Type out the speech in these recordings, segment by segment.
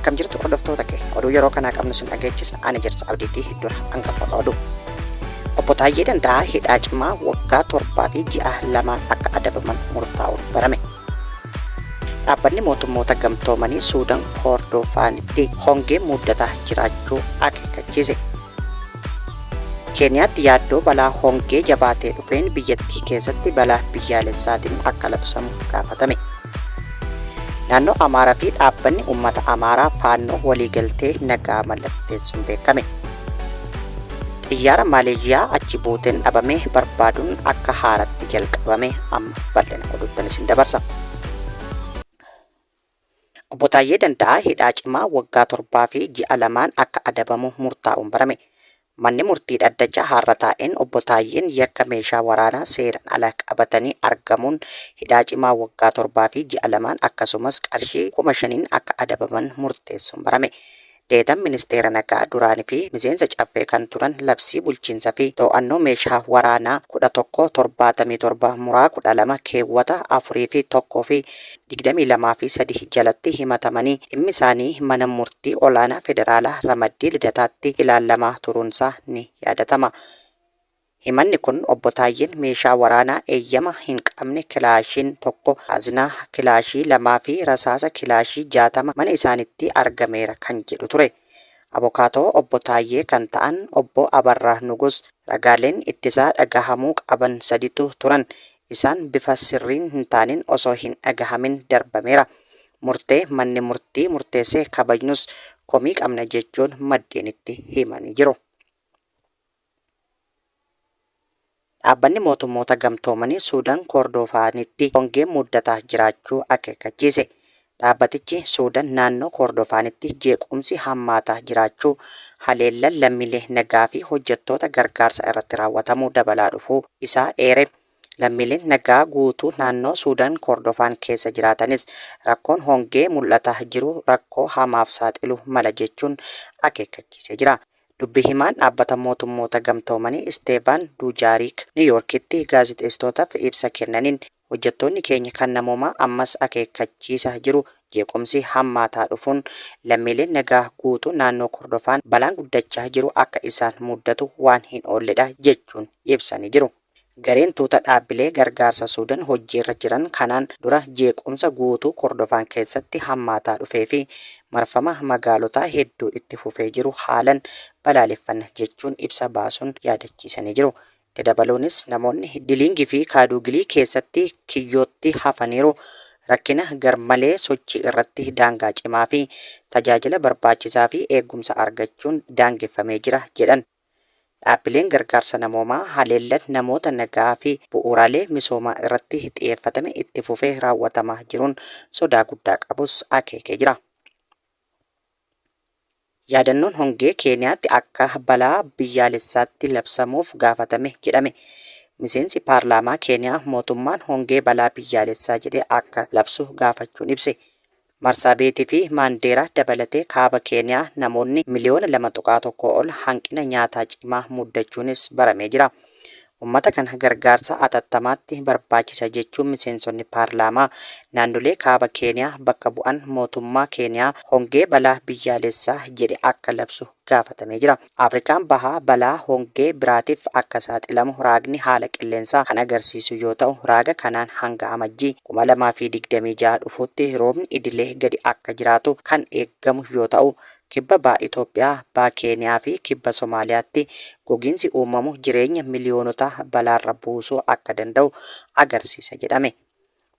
Akkam jirtu hordoftoota keenya oduu yeroo kanaa qabnu sin dhageechisna ani Jirsa Abdiitii dura hangafoota oduu. Obbo Taayyee Danda'aa hidhaa cimaa waggaa 7 fi ji'a 2n akka adabaman murtaa'uun barame. Dhaabbanni Mootummoota Gamtoomanii Suudan Koordoofaanitti hongeen muuddataa jiraachuu akeekkachiise. Keeniyaatti yaaddoo balaa hongee jabaatee dhufeen biyyattii keessatti balaa biyyaalessaatiin akka labsamu gaafatame. Naannoo Amaaraa fi dhaabbanni uummata Amaaraa Faannoo waliigaltee nagaa mallatteessuun beekame. Xiyyaara Maaleezhiyaa achi buuteen dhabame barbaaduun akka haaratti jalqabame amma bal'ina oduuttan isin dabarsa. Obbo Taayyee Danda'aa hidhaa cimaa waggaa 7 fi ji'a 2n akka adabamu murtaa'uun barame. Manni murtii dhaddacha har'a taa'een Obbo Taayyeen yakka meeshaa waraanaa seeraan ala qabatanii argamuun hidhaa cimaa waggaa 7 fi ji'a 2n akkasumas qarshii 5,000n akka adabaman murteessuun barame. Deetan Ministeera Nagaa duraanii fi miseensa Caffee kan turan labsii bulchiinsa fi too'annoo meeshaa waraanaa 11 77 muraa 12 keewwata 4 fi 1 fi 22 fi 3 jalatti himatamanii dhimmi isaanii Mana Murtii Olaanaa Federaalaa Ramaddii Lidataatti ilaallamaa turuunsaa ni yaadatama. Himanni kun Obbo Taayyeen meeshaa waraanaa eeyyama hin qabne kilaashiin tokko, kaazinaa kilaashii lamaa fi rasaasa kilaashii 60 mana isaanitti argameera kan jedhu ture. Abokaatoo Obbo Taayyee kan ta'an Obbo Abarraa Nugus ragaaleen ittisaa dhagahamuu qaban saditu turan. Isaan bifa sirriin hin taaneen osoo hin dhagahamin darbameera. Murtee manni murtii murteesse kabajnus komii qabna jechuun maddeenitti himanii jiru. Dhaabbanni Mootummoota Gamtoomanii Suudan Koordoofaanitti hongeen muddataa jiraachuu akeekkachiise. Dhaabbatichi Suudan naannoo Koordoofaanitti jeequmsi hammaataa jiraachuu, haleellan lammiilee nagaa fi hojjettoota gargaarsa irratti raawwatamu dabalaa dhufuu isaa eere. Lammiileen nagaa guutuu naannoo Suudan Koordofaan keessa jiraatanis rakkoon hongee mul'ataa jiru rakkoo hamaaf saaxiluu mala jechuun akeekkachiisee jira. Dubbi himaan Dhaabbata Mootummoota Gamtoomanii Isteevaan Duujaariik Niw Yoorkitti gaazexeessitootaf ibsa kennaniin, hojjettoonni keenya kan namoomaa ammas akeekkachiisa jiru, jeequmsi hammaataa dhufuun lammiileen nagaa guutuu naannoo Kordofaan balaan guddachaa jiru akka isaan muddatu waan hin oolledha jechuun ibsanii jiru. Gareen tuuta dhaabbilee gargaarsa Suudan hojjiirra jiran kanaan dura jeequmsa guutuu Kordofaan keessatti hammaataa dhufee fi marfama magaalotaa hedduu itti fufee jiru haalan balaaleffanna jechuun ibsa baasuun yaadachiisanii jiru. Itti dabaluunis namoonni Diliing fi Kaaduugilii keessatti kiyyootti hafaniiru, rakkina garmalee sochii irratti daangaa cimaa fi tajaajila barbaachisaa fi eegumsa argachuun daangeffamee jira jedhan. Dhaabbileen gargaarsa namoomaa haleellan namoota nagaa fi bu'uuraalee misoomaa irratti xiyeeffatame itti fufee raawwatamaa jiruun sodaa guddaa qabus akeekee jira. Yaadannoon hongee Keeniyaatti akka balaa biyyaalessaatti labsamuuf gaafatame jedhame. Miseensi paarlaamaa Keeniyaa mootummaan hongee balaa biyyaalessaa jedhee akka labsu gaafachuun ibse. Marsaabeetii fi Maandeeraa dabalatee Kaaba Keeniyaa namoonni miliyoona 2.1 ol hanqina nyaataa cimaa muddachuunis baramee jira. Ummata kana gargaarsa atattamaatti barbaachisa jechuun miseensonni paarlaamaa naannolee Kaaba Keeniyaa bakka bu'an mootummaa Keeniyaa hongee balaa biyyaalessaa jedhe akka labsu gaafatamee jira. Afrikaan Bahaa balaa hongee biraatif akka saaxilamu raagni haala qilleensaa kan agarsiisu yoo ta'u, raaga kanaan hanga Amajjii 2026 dhufuutti roobni idilee gadi akka jiraatu kan eegamu yoo ta'u, Kibba Baha Itoophiyaa, Baha Keeniyaa fi Kibba Somaaliyaatti gogiinsi uumamu jireenya miliyoonotaa balaarra buusuu akka danda'u agarsiisa jedhame.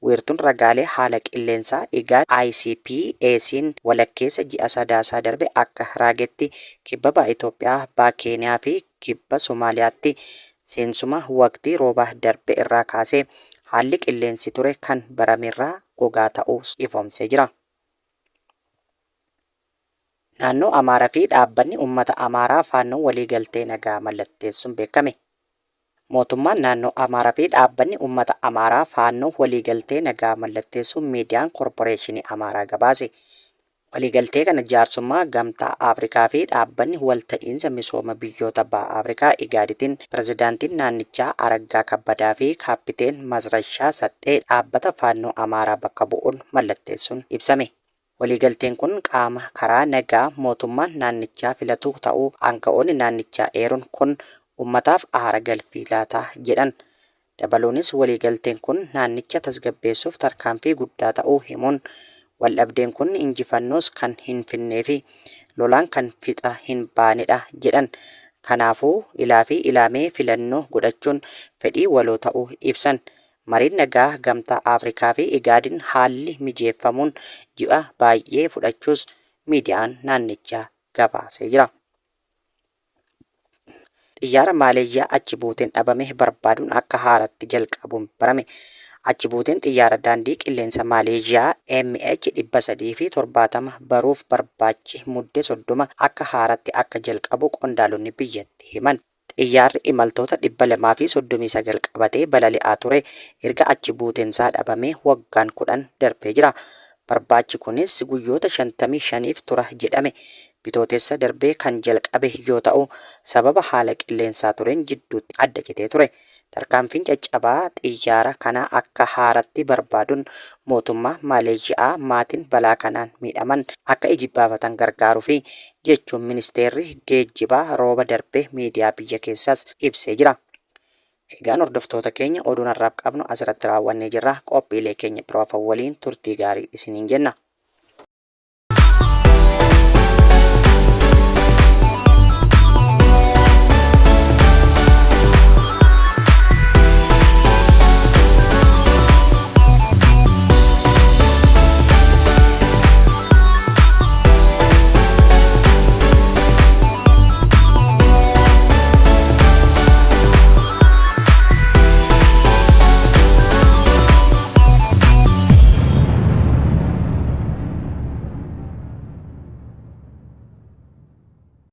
Wiirtuun ragaalee haala qilleensaa IGAD ICPAC'n walakkeessa ji'a Sadaasaa darbe akka raagetti, Kibba Baha Itoophiyaa, Baha Keeniyaa fi Kibba Somaaliyaatti seensuma waqtii roobaa darbe irraa kaasee haalli qilleensi ture kan baramerraa gogaa ta'uus ifoomsee jira. Naannoo Amaaraa fi Dhaabbanni Ummata Amaaraa Faannoon waliigaltee nagaa mallatteessuun beekame. Mootummaan Naannoo Amaaraa fi Dhaabbanni Ummata Amaaraa Faannoo waliigaltee nagaa mallatteessuu Miidiyaan Korporeeshinii Amaaraa gabaase. Waliigaltee kana jaarsummaa Gamtaa Afrikaa fi Dhaabbanni Walta'iinsa Misooma Biyyoota Baha Afrikaa IGADtiin Pirezidaantiin naannichaa Araggaa Kabbadaa fi Kaappiteen Masrashaa Saxxee Dhaabbata Faannoo Amaaraa bakka bu'uun mallatteessuun ibsame. Waliigalteen kun qaama karaa nagaa mootummaan naannichaa filatu ta'uu aanga'oonni naannichaa eeruun kun ummataaf aara galfii laata jedhan. Dabaluunis waliigalteen kun naannicha tasgabbeessuuf tarkaanfii guddaa ta'uu himuun waldhabdeen kun injifannoos kan hin finneefi lolaan kan fixa hin baanedha jedhan. Kanaafuu ilaafi ilaamee filannoo godhachuun fedhii waloo ta'uu ibsan. Mariin nagaa Gamtaa Afrikaa fi IGAD'n haalli mijeeffamuun ji'a baay'ee fudhachuus miidiyaan naannichaa gabaasee jira. Xiyyaara Maaleezhiyaa achi buuteen dhabame barbaaduun akka haaratti jalqabuun barame. Achi buuteen xiyyaara daandii qilleensa Maaleezhiyaa MH 370 baruuf barbaachi Mudde 30 akka haaratti akka jalqabu qondaalonni biyyatti himan. Xiyyaarri imaltoota 239 qabatee balali'aa ture erga achi buuteensaa dhabamee waggaan 10 darbee jira. Barbaachi kunis guyyoota 55f tura jedhame. Bitootessa darbe kan jalqabe yoo ta'u, sababa haala qilleensaa tureen jidduutti adda citee ture. Tarkaanfiin caccabaa xiyyaara kanaa akka haaratti barbaaduun mootummaa Maaleezhiyaa maatiin balaa kanaan miidhaman akka ijibbaafatan gargaarufi jechuun ministeerri geejjibaa Rooba darbe miidiyaa biyya keessaas ibsee jira. Egaan hordoftoota keenya oduun har'aaf qabnu asirratti raawwannee jirra. Qophiilee keenya biroo hafan waliin turtii gaarii isiniin jenna.